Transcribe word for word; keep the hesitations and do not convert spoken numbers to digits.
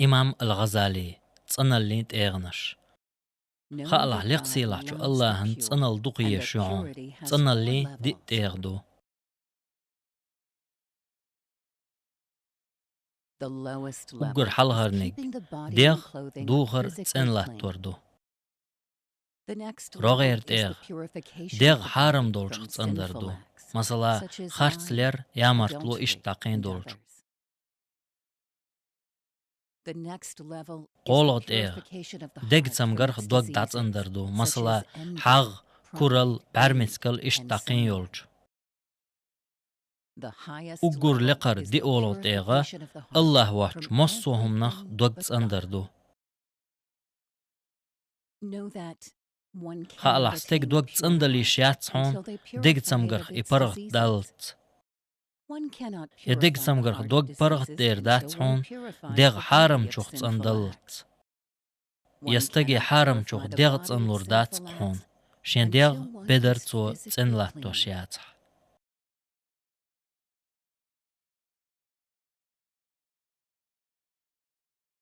Имам аль-ГӀазали. ЦӀаналлин тӀегӀанаш. Хаалахь, лекха сийлахьчу АллахӀан цӀаналла дукха еш ю хьуна. ЦӀаналлин диъ тӀегӀа ду. Уггар хьалхарниг дегӀ духар цӀенлаттор ду. РогӀера тӀегӀа дегӀ хьарам долчух цӀандар ду. Масала, харц лер, ямартло, иштта дӀакхин долчух. КхоалгӀа тӀегӀа дег цамгарх дог дӀацӀандар ду. Масала, хьагӀ, курал, бӀаьрмецкал, иштта дӀакхин йолчу. Уггар лекхара диъолгӀа тӀегӀа АллахӀ воцчу массо а хӀуманах дог цӀандар ду. Хаалахь, стеган дог цӀандала йиш яц хьуна, дег цамгарх и паргӀат даллалц. Я дег цамгарх дог паргӀат дер дац хьуна, дегӀ хьарамчух цӀандаллалц. Я стаге хьарамчух дегӀ цӀанлур дац-кх хьуна, шен дегӀ бедар цо цӀенлаттош яцахь.